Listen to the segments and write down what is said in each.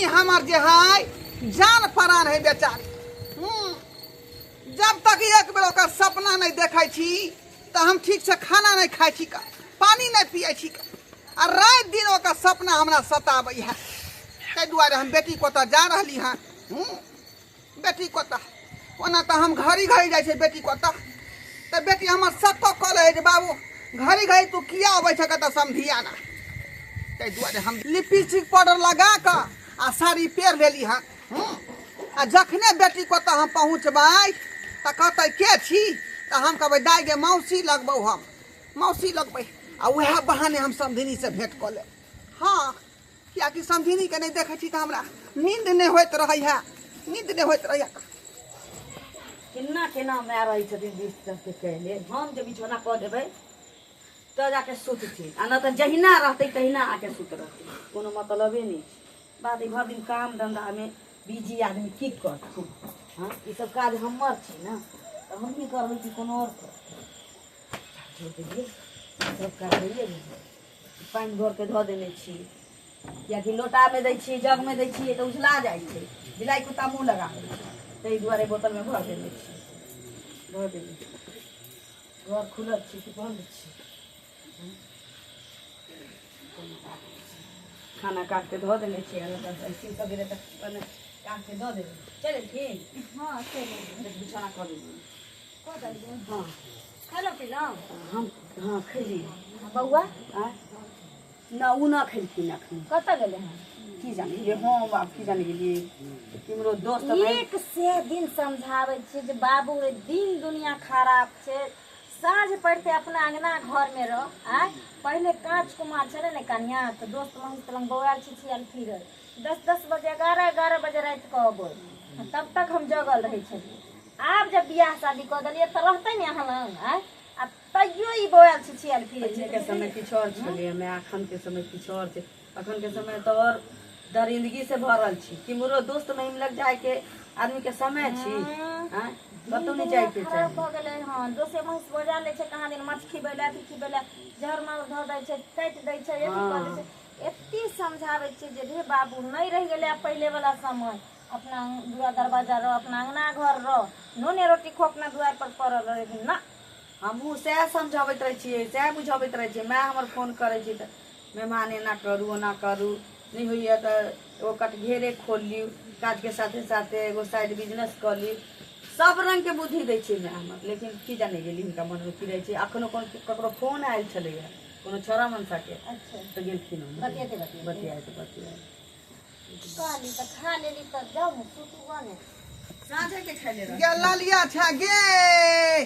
हमर जे है जान परान है बेचारी। जब तक एक बेर ओकर सपना नहीं देखै छी तऽ हम ठीक से खाना नहीं खाइ छी, पानी नहीं पियै छी, आ राति दिन ओकर सपना हमरा सताबै है। ताहि दुआरे हम बेटी कोतऽ जा रहली हँ। बेटी कोतऽ ओना तऽ हम घड़ी घड़ी जाइ छै बेटी कोतऽ, तऽ बेटी हमर सबको कहले है जे बाबू घड़ी घड़ी तू किया अबै छ कतऽ समधिया ना। ताहि दुआरे हम लिपस्टिक पाउडर लगा कऽ आ साड़ी पेर लेली हँ। आ जखने बेटी कोतऽ हम पहुँचबै तऽ कहतै के छी, तऽ हम कहबै दाइ गे मौसी लगबौ, हम मौसी लगबै, आ उएह बहाने हम समधिनी से भेंट कऽ लेब। हाँ, कियाकि समधिनीके नहि देखै छी तऽ हमरा नींद नहि होइत रहै है, नींद नहि होइत रहै है। केना केना माय रहै छथिन बिस्तर के कैले, हम जे बिछौना कऽ देबै तऽ जाके सुतथिन, आ नहि तऽ जहिना रहतै तहिना आके सुत रहतै, कोनो मतलबे नहि छै। बात ई भरि दिन काम धन्धामे बिजी आदमी की करथिन। हँ, ई सब काज हमर छै ने, तऽ हमही करबै कि कोनो आओर करतै। छोड़ि देलियै सब काज होइए गेलै। पानि भरिके धऽ देने छी, किएकि लोटामे दै छियै, जगमे दै छियै तऽ उझला जाइ छै, बिलाइ कुत्ता मुँह लगा दै छै, ताहि दुआरे बोतलमे भरि देने छी, भऽ गेलै। घर खुलल छै कि बन्द छै? कोनो बात नहि छै। खाना काटि कऽ धऽ देने छियै, अयथिन सवेरे तऽ कने काटि कऽ दऽ देबै। चलि एलखिन? हँ, चलि एलखिन। बिछौना कऽ देलियै। कऽ देलियै? हँ। खेलहुँ पीलहुँ? हम हँ खैली। बौआ? आँय न, ओ न खेलखिन एखन। कतऽ गेलै हन? की जाने गेलियै हम, आब की जाने गेलियै, केम्हरो दोस्त भाइ। 100 दिन समझाबै छियै जे बाबू रे, दिन दुनिया खराब छै, साँझ पड़िते अपना अंगना घरमे रह। आँय, पहिले काँच कुमार छलै ने कनिया, तऽ दोस्त महिष लग बौआयल छिछियाल फिरै, 10-10 बजे 11-11 बजे राति कऽ अबै, तब तक हम जगल रहै छलियै। आब जब बियाह शादी कऽ देलियै तऽ रहतै ने अहाँ लग? आँय, आ तैयो ई बौआयल छिछियाल फिरै छै। पहिलेके समय किछु आओर छलै हमे, अखनके समय किछु आओर छै। अखनके समय तऽ आओर दरिंदगी से भरल छी। केम्हरो दोस्त महिम लग जायके आदमीके समय छी? आँय, कतहु नहि जायके खराब चाही। भऽ गेलै हँ। दोसे महिष बजा लै छै कहाँ दिन माछ खिबै लए, अथी खिबै लए, जहर माल धऽ दै छै, काटि दै छै, अथी कऽ दै छै। एते समझाबै छियै जे रे बाबू, नहि रहि गेलै आब पहिले वाला समय, अपना दुआर दरवाजा रह, अपना अंगना घर रह, नूने रोटी खो, अपना दुआर पर पड़ल रह, लेकिन ना। हमहूँ सएह समझबैत रहै छियै, सएह बुझबैत रहै छियै। माय हमर फोन करै छै तऽ मेहमान एना करू ओना करू, नहि होइए तऽ एगो कटघेरे खोलि लिउ, काजके साथे साथे एगो साइड बिजनेस कऽ लिउ, सब रङ्गके बुद्धि दै छै माय हमर। लेकिन की जाने गेली हिनका मनमे की रहै छै। एखनो कोनो ककरो फोन आयल छलैए, कोनो छौड़ा मनसाके। अच्छा। तऽ गेलखिन हँ। बतियाते बतियाते बतियाइत बतियाइत कहली तऽ खा लेली, तऽ जाउ ने सुतू गऽ ने। साँझेके खैले रह गे ललिया छा गे,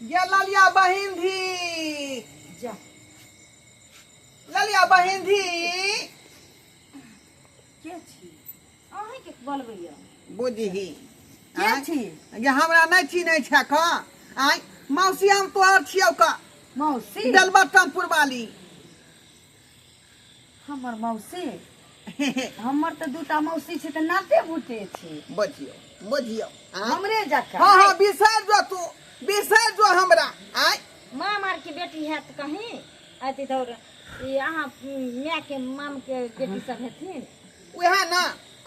गे ललिया बहिन धी। जा। ललिया बहिन धी। के छी? अहीँके बोलबैया। बुझही के आँय? छी? गे हमरा नहि चिन्है छै क? आँय मौसी, हम तोहर छियौ क। मौसी? बेलबटमपुर वाली। हमर मौसी? हमर तऽ दूटा मौसी छै तऽ नाते भूते छै। बुझियौ बुझियौ, आँय? हमरे जकाँ। हाँ हाँ, बिसरि जो, तू बिसरि जो हमरा। आँय? माम आरके बेटी हैत कहीं अथी दौड़, ई अहाँ मायके मामके बेटी सब हेथिन। उएह ने,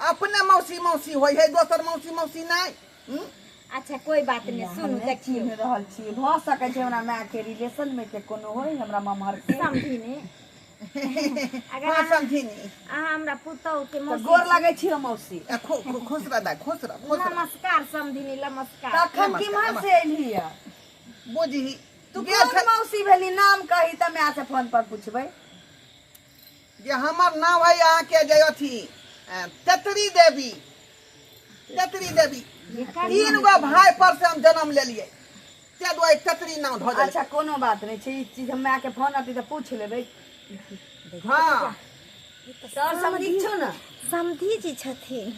अपने मौसी मौसी होइ है, दोसर मौसी मौसी नहि। हूँ? अच्छा, कोई बात नहीं, सुनू, देखियौ। चिन्ह रहल छी, भऽ सकै छै हमरा माय के रिलेशन मे के कोनो होय, हमरा ममहर के। समझी ने अगर हाँ, समझी नहीं। अहाँ हमरा पुतहु के तऽ मौसी गोर लागै छी हम मौसी। ए, खुश रह दाइ, खुश रह, खुश रह। नमस्कार समधिनी, नमस्कार। तखन नमस्कार, किम्हर से एलही है? बुझही तू गेल कोन मौसी भेली? नाम कही तऽ माय से फोन पर पुछबै। जे हमर नाम है अहाँके जे अथी तेतरी देवी, तेतरी देवी। तीन गो भाई पर से हम जन्म लेलियै, ताहि दुआरे तेतरी नाम धऽ देलकै। अच्छा, कोनो बात नहि छै, ई चीज हम माय के फोन अथी तऽ पूछ लेबै। हाँ। सर सब नीक छौ ने? समधी जी छथिन,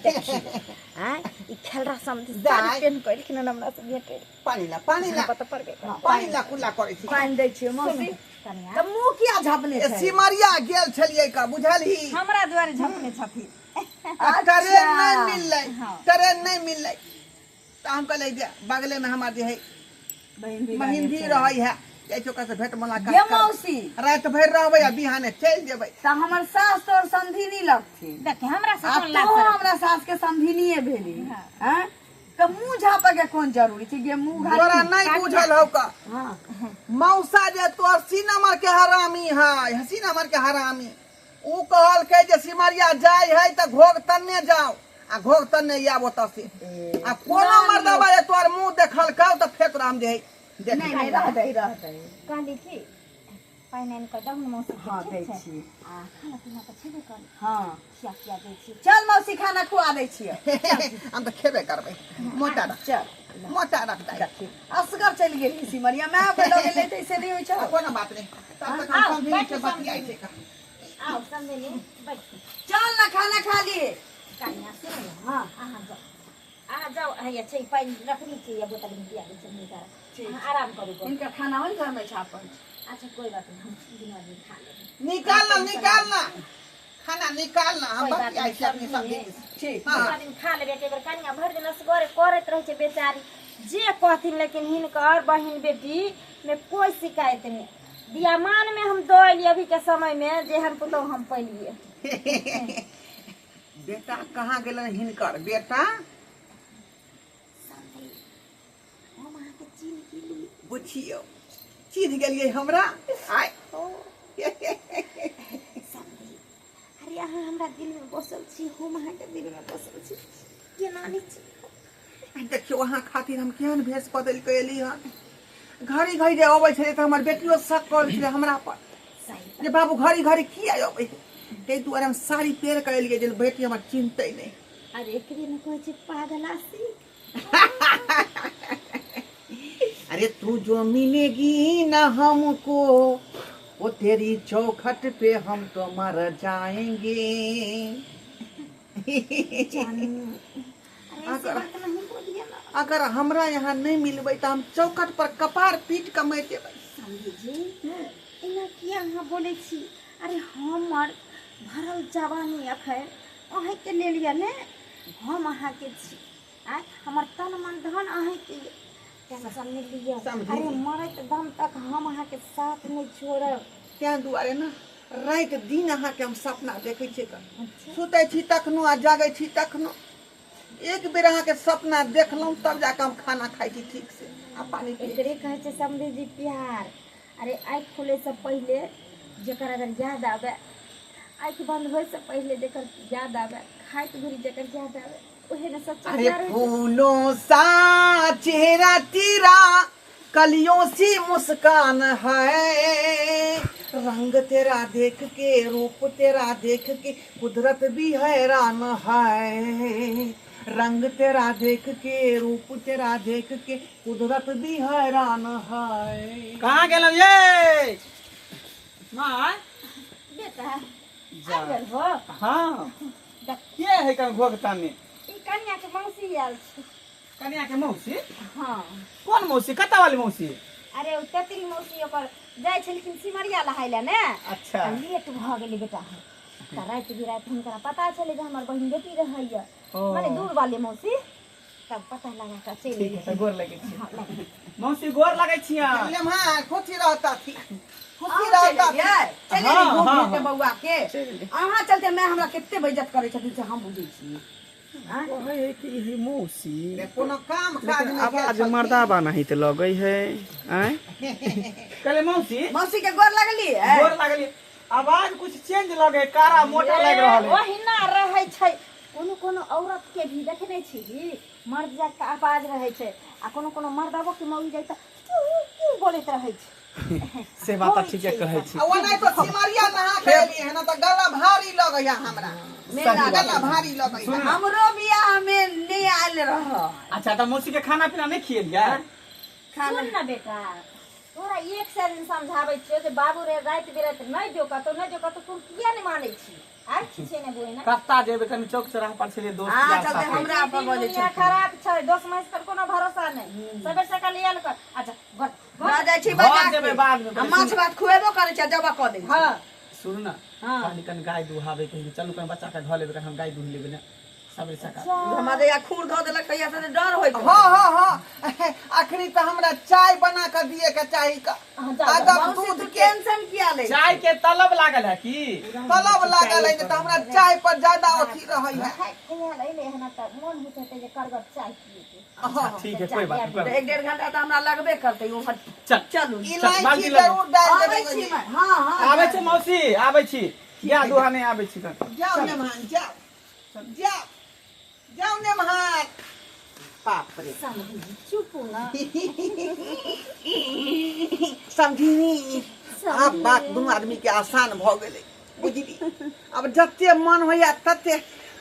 देखियौ आँय, ई खेलरा समधी दाइ। साड़ी पेन कऽ एलखिन हन हमरा से भेटै। पानि ला, पानि ला। पता पड़ गेल। पानि ला, कुल्ला करै छी। पानि दै छियै मौसी। कनिया। तऽ मुँह किया झपने ए, छै? सिमरिया गेल छलियै का, बुझलही? हमरा दुआरे झपने छथिन। आ ट्रेन नहि मिललै। हाँ। ट्रेन नहि मिललै तऽ हम कहलियै जे बगलेमे हमर जे है बहिन महिंदी रहै है। जाइ छी ओकरा से भेंट मुलाकात गे करबै। मौसी राति भरि रहबै आ बिहाने चलि जेबै। तऽ हमर सास तोर समधिनी लगथिन। देख हमरा से आ कोन लाज तोहो शरम? हमरा सास के समधिनिये भेली। हाँ। हैं तऽ मुंह झापे के कोन जरूरी छै गे मुंह घाट। तोरा नहीं बुझल हौ का। हाँ। मौसा जे तो 80 नंबर के हरामी है, 80 नंबर के हरामी। ऊ कहलकै जे सिमरिया जाय है तऽ घोघ तन्ने जाओ आ घोघ तन्ने आयब ओतऽ से। आ कोनो मर्दबा जे तोहर मुंह देखलकौ तऽ फेर तोरा हम जे है देख। नहीं नहीं, रह दे रह दे। कहली कि पानि आनि कऽ दहु ने मौसी के, हाँ, ठीक दै छै? छी। आ खाना पीना तऽ छेबे करै। हाँ। खिया पिया दै छी। चल मौसी, खाना खुआ दै छियै। हम तऽ खेबे करबै। मोटा रख। चल। मोटा रख दाइ। देखी असगर चलि गेली सिमरिया, माय के लऽ गेलै तऽ ऐसे नहि होइ छौ। कोनो बात नहि, तब तक हम आउ, समझी बैठू से बतियाइ समझी। छै का। आउ समझली, बैठू। चल ना, खाना खा लिए। कनिया सुनू ने। हाँ। अहाँ जाउ, अहाँ जाउ। हैया छै पानि रखने छी, या बोतल में पिया दै छी हिनका। ठीक। अहाँ आराम करू गो। हिनकर खाना होइ घर में छापल छै। अच्छा कोई बात नहीं, हम दुनू आदमी खा लेबै। निकाल ना, निकाल ना, खाना निकाल ना, हम कोई बात बतियाइ नहीं, छी अपनी समझी। समझी से। ठीक। हाँ। दुनू आदमी खा लेबै। एक बेर कनिया भरि दिन असगरे करैत रहै छै बेचारी, जे कहथिन। लेकिन हिनकर बहिन बेटी में कोई शिकायत नहीं। दियामान में हम दऽ एलियै। अभी के समय में जेहन पुतहु हम पैलियै। बेटा कहाँ गेलन हिनकर बेटा? हम अहाँके चिन्ह गेली। बुझियौ, चिन्ह गेलियै हमरा आय? समधी, अरे अहाँ हमरा दिल में बसल छी, हम अहाँके दिल में बसल छी, केना नहि छी? देखियौ, अहाँ खातिर हम केहन भेष बदलि कऽ एली हन। घड़ी घड़ी जे अबै छलै तऽ हमर बेटियो शक करै छलै हमरा पर। सही। जे बाबू घड़ी घड़ी किया अबै है, ताहि दुआरे हम साड़ी पहिर कऽ एलियै जे बेटी हमर चिन्हतै नहि। अरे एकरे ने कहै छै पागल आशिक। अरे तू जो मिलेगी ना हमको, वो तेरी चौखट पे हम तो मर जाएंगे। जानू, अरे ऐसे बात नहीं बोलिए ना। अगर हमरा यहाँ नहीं मिलबै तऽ हम चौखट पर कपार पीट कऽ मरि जेबै। समझी जी, एना किया अहाँ बोलै छी? अरे हमर भरल जवानी अखन अहीँके लेल यऽ ने। हम अहाँके छी आँय, हमर तन मन धन अहीँके यऽ। टेंशन नहि लिअ। समझी। अरे मरैत दम तक हम अहाँके साथ नहि छोड़ब। तें दुआरे ने राति दिन अहाँके हम सपना देखै छियै कऽ। सुतै छी तखनो आ जागै छी तखनो। एक बेर अहाँके सपना देखलहुँ तब जाकऽ हम खाना खाइ छी ठीक से आ पानि पियै छी। एकरे कहै छै समधी जी प्यार। अरे आँखि खुलैसँ पहिले जकर अगर याद आबै, आँखि बंद होइसँ पहिले जकर याद आबै, खाइत घड़ी जकर याद आबै, ओहे ने सच्चा अरे प्यार होइ छै। फूलों सा चेहरा तेरा, कलियों सी मुस्कान है, रंग तेरा देख के, रूप तेरा देख के कुदरत भी हैरान है। रंग तेरा देख के, रूप तेरा देख के कुदरत भी हैरान है। कहाँ गेलहुँ ये माँ? बेटा आबि गेल हो? हाँ। के है कन घोघताने? ई कनिया के मौसी आयल छै। कनिया के मौसी? हाँ। कोन मौसी, कतऽ वाली मौसी? अरे ओ तेतरी मौसी ओकर जाइ छलखिन सिमरिया नहाय लए ने। अच्छा। तऽ लेट भऽ गेलै बेटा। तऽ राति बिराति हुनकरा पता छलै जे हमर बहिन बेटी रहैया। ओ। माने दूर वाली मौसी, तब पता लगा कऽ चलि ठीक है, तऽ गोर लगै छी। हाँ, लग। मौसी, गोर लगै छी अहाँ। लेम्हा, खुशी रहता थी, खुशी अहूँ रहता चलि थी। एलियै? चलि हाँ, एलियै घूम हाँ, फिर के हाँ। बौआ के चलि एलियै। अहाँ चलते मैं हमरा कते बेइज्जत करै छथिन से हम बुझै छी। कहै है कि ई मौसी रे कोनो काम काज लेकिन नहि आवाज छलखिन। मर्दाबा नहीं तऽ लगै है। आँय, कहले मौसी? मौसी के गोर लगलियै? गोर लागलियै। आवाज कुछ चेंज लगे, कारा मोटा लागि रहल है। ओहिना रहै छै। कोनो कोनो औरत के भी देखने छी, मर्द जात के आवाज रहै छै आ कोनो कोनो मर्दबो के मौगी जाइ तऽ क्यू क्यू बोलैत रहै छै। से बात तऽ ठीके कहै छी। आ ओना तऽ सिमरिया नहा के एलियै हन तऽ गला भारी लगैया हमरा। मेला गला भारी लगैया। हमरो बियाह में नहि आयल रह। अच्छा, तऽ मौसी के खाना पीना नहि खिएलियै? खाना सुन न बेटा, तोरा एक सए दिन समझाबै छियौ जे बाबू रे, राति बिराति नहि जो कतौ, नहि जो कतौ। तू किया नहि मानै छी? आर छी ने बुए ने। कत्ता जेबै? कनि चौक चौराहा पर छलियै दोस्त हाँ, यार चलते साथे। हमरा पर बजै दुनिया छथिन। खराब छै, दोस्त महेश पर कोनो भरोसा नहि। सबेर सकाल आयल कर। अच्छा घर लऽ जाइ छी घर बजा जेबै के। बादमे, आ पहिले माछ सुन। भात खुएबो करै छै, जबा कऽ दै छै। हाँ। सुनू ने। हाँ। कहली कनि गाय दुहाबै के, चलू कनि बच्चा के धऽ लेबै, कनि हम गाय दुहि लेबै ने। सबेरे सकाल। हमरा जहिया खूर धऽ देलक तहिया से डर होइत रहै। हाँ हाँ हाँ, अखनी तऽ हमरा चाय बना कऽ दिए के चाही का। अहाँ जाउ, जाउ। अदब मौसी, दूध तू के टेंशन किया लै? चाय के तलब लागल है की? तलब लागल है, तऽ हमरा चाय पर ज्यादा अथी रहै है। खाइ खैया एलै हन तऽ मोन होइत हेतै जे करगर चाय पिए के। हाँ। ठीक है, कोई बात नहीं, कोई तऽ बात एक डेढ़ घंटा तऽ हमरा लगबे करतै उम्हर। चल। चलू। इलायची बाल्टी लऽ ले। जरूर डालि आबै देबै। छी मैं। हाँ हाँ, आबै छी मौसी, आबै छी। या दुहा नहि आबै छी तऽ। जाउ नेमहान, जाउ जाउ जाउ नेमहान। बाप रे। समझी, चुप ना। समझी, आब बात दुनू आदमी के आसान भऽ गेलै, बुझली? आब जते मन होइया तते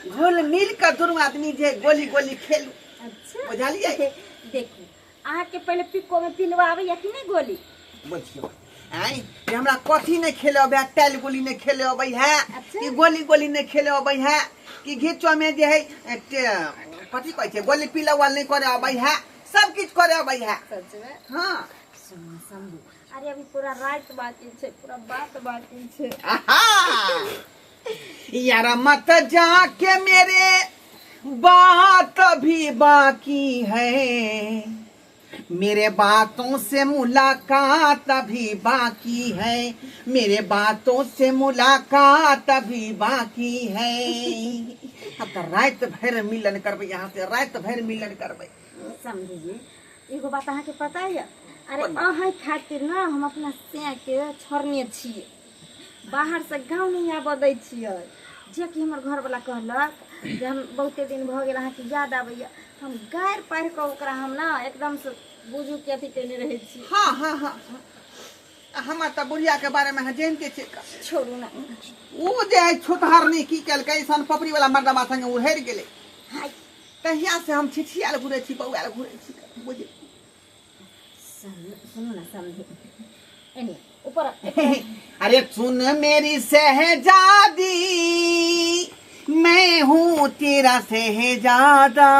घुल मिल कऽ दुनू आदमी जे गोली गोली खेलू। अच्छा। बुझलियै? देखू, अहाँके पहिले पिक्को में पिलवाबै या कि नहि गोली? बुझियौ आँय जे हमरा कथी नहि खेले अबै है, टाइल गोली नहि खेले अबै है। अच्छा। कि गोली गोली नहि खेले अबै है, कि घिचो में जे है कथी कहै छै, गोली पिलौआ नहि करे अबै है, सब किछु करे अबै है। सच में? हाँ। सुनू समझू, अरे अभी पूरा रात बाकी छै, पूरा बात बाकी छै। आहा यार, मत जाके मेरे बात भी बाकी है, मेरे बातों से मुलाकात अभी बाकी है, मेरे बातों से मुलाकात अभी बाकी है। अब तो रात भर मिलन करबै यहाँ से, रात भर मिलन करबै। समझी जी, एगो बात अहाँके पता यऽ? अरे अहाँ खातिर ना हम अपना सैं के छोड़ने छियै, बाहर से गाँव नहि आबऽ दै छियै। जे कि हमर घरवला कहलक जे हम बहुते दिन भऽ गेल, अहाँके याद आबैए, हम गारि पारि कऽ ओकरा हम ना एकदमसँ बुझू कि अथी केने रहै छी। हाँ हाँ हाँ, हमर तऽ बुढ़िया के बारे में अहाँ जानते छियै। छोड़ू ना। ओ जे है छुतहरनी की केलकै, सन पपड़ी वाला मर्दबा संगे ओ हेर गेलै। हाय। तहिया से हम छिछियाल घुरै छी, बौआल घुरै छी, बुझली? सुनू ना समझी, एने ऊपर। अरे सुन मेरी शहजादी, मैं हूँ तेरा शहजादा,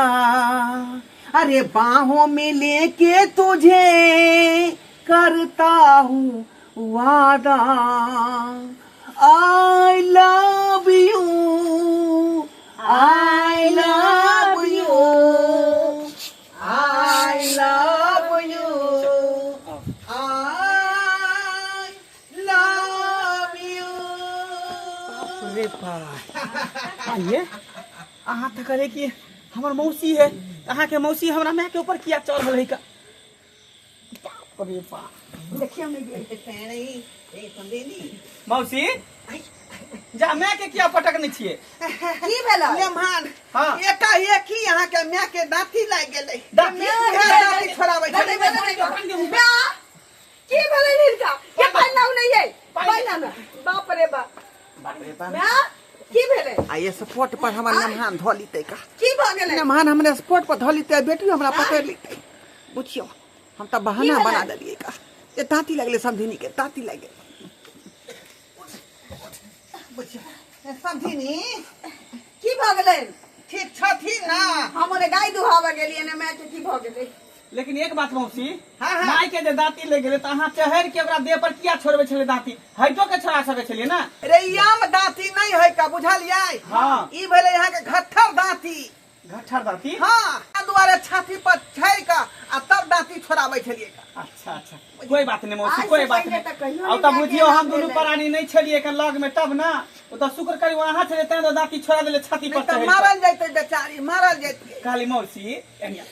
अरे बाहों में लेके तुझे करता हूँ वादा, I love you, I love you, I love you, I love you. रे बाप, आइए अहाँ तऽ कहले कि हमर मौसी है, अहाँके मौसी हमरा माय के ऊपर किया चढ़ल है का? बाप रे बाप। देखियौ ने जे। मौसी, जा माय के किया पटकने छियै? की भेलै? मेहमान। हाँ। एकाएकी अहाँके माय के दाँती लागि गेलै। दाँती? उएह दाँती छोड़ाबै छलै। की भेलै हिनका? के पानि लाउ नहि यै, पानि लाउ ने। बाप रे बाप। बाप रे बाप। माय, की भेलै? आ ये स्पॉट पर हमर मेहमान धऽ लीतै का? की भऽ गेलै? मेहमान हमरे स्पॉट पर धऽ लीतै, बेटियो हमरा पकड़ि लीतै। बुझियौ, हम तऽ बहाना भेलै? बना देलियै का जे दाँती लगलै, समधिनी के दाँती लागि गेलै। बुझियौ समधिनी। की भऽ गेलै? ठीक छथिन ना? हम ओने गाय दुहाबऽ गेलियै ने, माय के की भऽ गेलै? लेकिन एक बात मौसी। हाँ, हाँ। माय के जे दाँती लागि गेलै तऽ अहाँ चढ़ि के ओकरा देह पर किया छोड़बै छलियै दाँती? हटो के छोड़ा सकै छलियै ने। रे, ई आम दाँती नहि है का, बुझलियै? हाँ। ई भेलै अहाँके घट्ठर दाँती। घट्ठर दाँती? हाँ, एहि दुआरे छाती पर चढ़ि कऽ आ तब दाँती छोड़ाबै छलियै का। अच्छा अच्छा, कोई बात नहीं मौसी, आइ कोई से बात पहिले नहीं। तऽ कहियो अब नहि तऽ माय के बुझियौ हम नाम दुनू भेलै। प्राणी नहि छलियै एखन लग में तब ना, ओ तऽ शुक्र करी अहाँ छलियै तें तऽ दाँती छोड़ा देले छाती नहि पर तऽ चढ़ि कऽ। मारल जैतै बेचारी, मारल जैतै। कहली मौसी, एनिया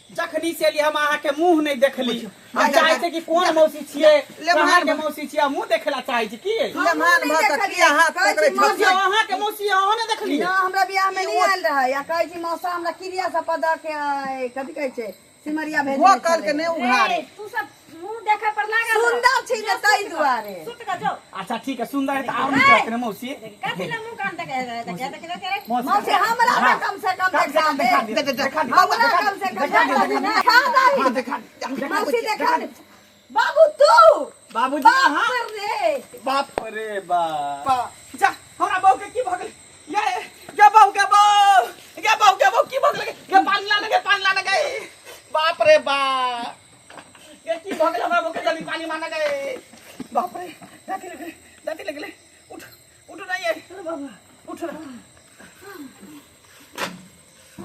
जखनी से एलियै हम अहाँके मुंह नहि देखली। हम जा, जा, चाहै जा। छियै कि कोन मौसी छियै, ले महान कहाँके मौसी छियै, मुंह देखे ला चाहै छी की? मेहमान भऽ कऽ किया हाथ कहै छी पकड़ै मौसी, छथिन? अहाँके मौसी अहाँ नहि देखलियै? ना, हमरा बियाह में नहि आयल रहै। आ कहै छी मौसा हमरा क्रिया सब पर दऽ के आइ, कथी कहै छै, सिमरिया भेजने वो करके छलै। नहि उघारे। ए, तू सब मुंह देखे पर लागल रह। सुन्दर छी ने जो ताहि सुत कऽ, दुआरे। सुत कऽ जो। अच्छा ठीक है, सुन्दर है तऽ आओर नीक रहतै ने मौसी। कथी ला मुंह कान देखे देखे देखे देखे रे? मौसी, हमरा तऽ कम से कम कम से देखा कम दे। देखा दे, दे, दे, दे। देखा दे। हमरा कम से कम देखा दे, देखा दे। देखा दे। देखा दे। हाँ, देखा दे। मौसी देखा दे। बाबू तू। बाबूजी बाप अहाँ। रे। बाप रे बाप, जा हमरा बहू के की भऽ गेलै? ये गे बहू, गे बहू, गे बहू, गे बहू, की भऽ गेलै? गे पानि ला गे, पानि ला गे। बाप रे बाप, गे की भऽ गेलै हमरा बहू के? जल्दी पानी मांगे गे। बाप रे, दाँती लगलै, दाँती लगलै। उठ उठ, नहीं है बाबा, उठ ना।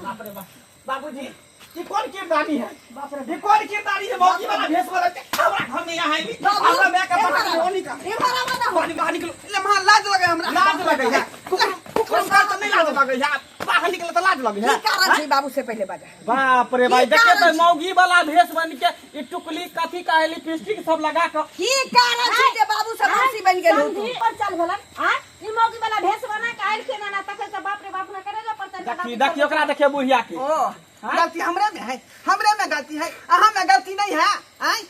बाप रे बाप बाबूजी ई कोन किरदानी है बाप रे ई कोन किरदानी है मौगी वाला भेष वाला हमरा घर में यहाँ आइली हमरा माय के पता नहीं होनी का एम्हर आवा ना हो। बाहर बाहर निकलो ले महा लाज लगे हमरा लाज लगे है कुकुर कुकुर का तो नहीं लाज लगे है बाहर निकले तो लाज लगे की है कारण छै बाबू से पहिले बाजा बाप रे भाई की देखे कारण तो छै? मौगी वाला भेष बन के ई टुकली कथी का लिपस्टिक सब लगा के की कारण छै जे बाबू से मौसी बनि गेल हो तू? समझी पर चल भेलन आ ई मौगी वाला भेष बना के आयल के ना तखन से बाप रे बाप ना करे जो पर देखी देखी ओकरा देखे बुढ़िया के ओ गलती हमरे में है हमरे में गलती है अहाँ में गलती नहीं है आय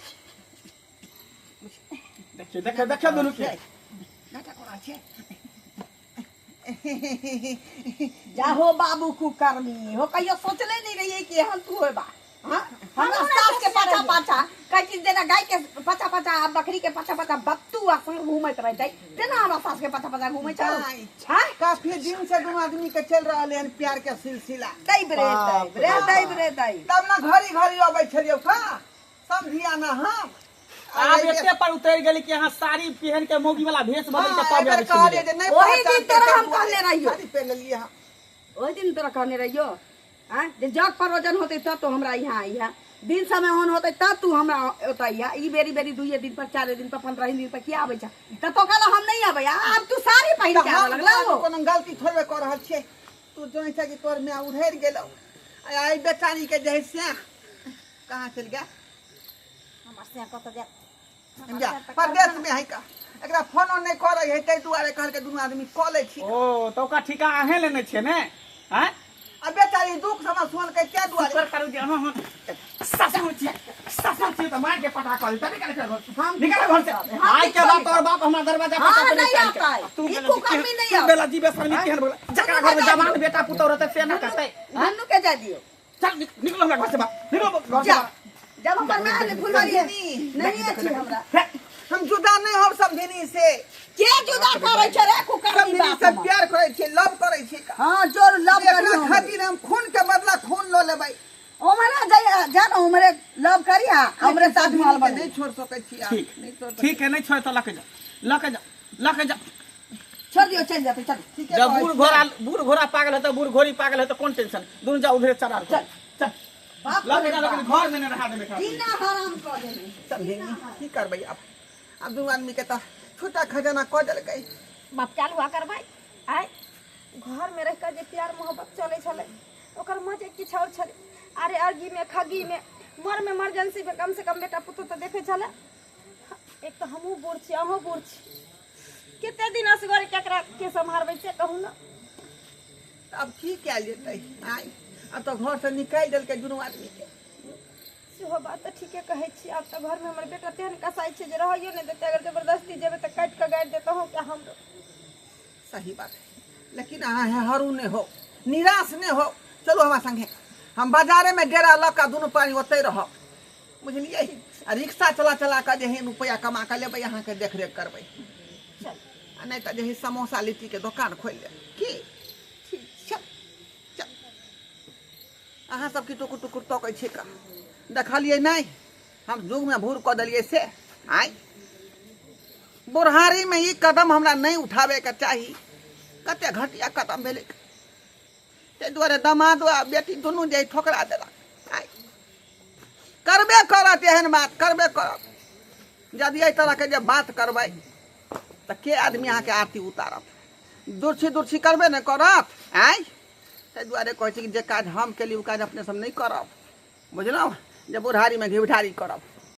देखिए देखे देखे दुनू के नाटक करा छै जाहो बाबू कुकर्मी हो कहियो सोचले नहीं रहिए कि एहन तू होबा हाँ? हमरा सास के पाछा पाछा कहै छी जेना गाय के पाछा पाछा आ बकरी के पाछा पाछा बत्तू आ संग घूमैत रहतै तेना हमरा सास के पाछा पाछा घूमै छौ नहीं। हाँ? काफी दिन से दोनों आदमी के चल रहा है प्यार के सिलसिला दैब रे दैब रे दैब रे दैब तब ना घड़ी घड़ी अबै छलियौ का समझिया ना हम आब एते पर उतर गेली कि अहाँ साड़ी पहन के मौगी वाला भेष बदल के तब आबै कहलियै छलियै। जे नहीं ओही दिन पहचानते तोरा तब हम कहने रहियौ। साड़ी पहिर लेलियै हम। ओहि दिन तोरा कहने रहियो आँय जे जग परोजन होतै तब तो हमरा यहाँ अइहा दिन समय ओहन होतै तब तू हमरा ओतऽ अइहा ई बेरी बेरी दुइये दिन पर 4 दिन पर 15 दिन पर किया आबै छ तऽ तो कहला हम नहीं आबै आब तू साड़ी पहिर तऽ के आबऽ हम लगला हो कोनो गलती थोड़बे कऽ रहल छियै तू जोइ छै कि तोर माय उधरि गेलौ आ एहि बेचारी के जे है से कहाँ चलि गेल हमर से कत जात जा परदेश में है का एकरा फोनो नहीं करै है ताहि दुआरे कहलकै दुनू आदमी कऽ लै छी ओ तऽ ओकरा ठीका अहें लेने छियै ने आँय आ बेचारी दुख समझ सुनलकै ताहि दुआरे शुक्र करू जे अहाँ ससुर छियै ससुर छियै तऽ मारि के पटा कऽ देतै निकाल घर से हम निकाल घर से आइ के बाद तोहर बाप हमरा दरवाजा पर हाँ, टपने नहीं चाहै छै। आता है। तू ई बेला कुकर्मी नहीं तू आता। बेला जीवे शर्मी केहन बोला जकरा घर में जवान बेटा पुतोह रहतै से ना करतै नन्नू के जा दियो चल निकलो हमरा घर से बाहर निकलो घर से जा बाहर। जब हमर माय ले फुलवारी नहीं अछि हमरा हम जुदा नहीं हम समझिनी से के जुदा करै छै रे कुकर्मी समझिनी बाप से हमर? प्यार करै छियै लव करै छियै हाँ जोर लव एकरा करी खातिर हम खून के बदला खून लऽ लेबै ओमरा जा जा ना उमरे लव करी हा हमरे ताजमहल के बने नहीं छोड़ सकै छी आब, ठीक नहीं छोड़ सकै ठीक है नहीं छोड़ तो लके जा लके जा लके जा छोड़ दियो चल जाते चल ठीके जब कहै बूढ़ छी। घोड़ा बूढ़ घोड़ा पागल है तो बूढ़ घोड़ी पागल है तो कौन टेंशन दुनू जा उधरे चढ़ा चल। चल बाप लके रे जा बाप। लेकिन घर में नहीं रहा देबे एकरा। जीना हराम कऽ देने समझिनी की करबै आब आब दुनू आदमी के तऽ छूटा खजाना कऽ देलकै बाप चालू हुआ करबै आय घर में रह के जे प्यार मोहब्बत चलै छलै ओकर मजे किछु आओर छलै अरे अर्गी में खगी में मर में इमरजेंसी में कम से कम बेटा पुतोह तऽ देखै छलै एक तऽ हमहूँ बूढ़ छी अहूँ बूढ़ छी कते दिन असगरे केकरा के सम्हारबै से कहू ने आब की कयल जेतै आँय आब तऽ घरसँ निकालि देलकै दुनू आदमीके सेहो बात तऽ ठीके कहै छी आब तऽ घरमे हमर बेटा तेहन कसाइ छै जे रहैयो नहि देतै अगर जबरदस्ती जेबै तऽ काटि कऽ गाड़ि देतै अहूँ के हमरो सही बात है लेकिन अहाँ हरू नहि हो निराश नहि हो चलू हमरा संगे हम बाजारेमे डेरा लऽ कऽ दुनू प्राणी ओतहि रहब बुझलियै आ रिक्शा चला चला कऽ जे है रुपैआ कमा कऽ लेबै अहाँके देखरेख करबै चल आ नहि तऽ जे है समोसा लिट्टीके दोकान खोलि लेब की चल चल अहाँ सब की टुकुर टुकुर तकै छी का देखलियै नहि हम युगमे भूर कऽ देलियै से आँय बुढ़ारीमे ई कदम हमरा नहि उठाबैके चाही कते घटिया कदम भेलै ताहि दुआरे दमाद आ बेटी दुनू जे ठोकरा देलक आँय करबे करत एहन बात करबे करत यदि एहि तरहके जे बात करबै तऽ के आदमी अहाँके आरती उतारत दुर्छी दुर्छी करबे ने करत आँय ताहि दुआरे कहै छी कि जे काज हम केली ओ काज अपने सब नहि करब बुझलहुँ जे बुढ़ारीमे घिवढारी करब।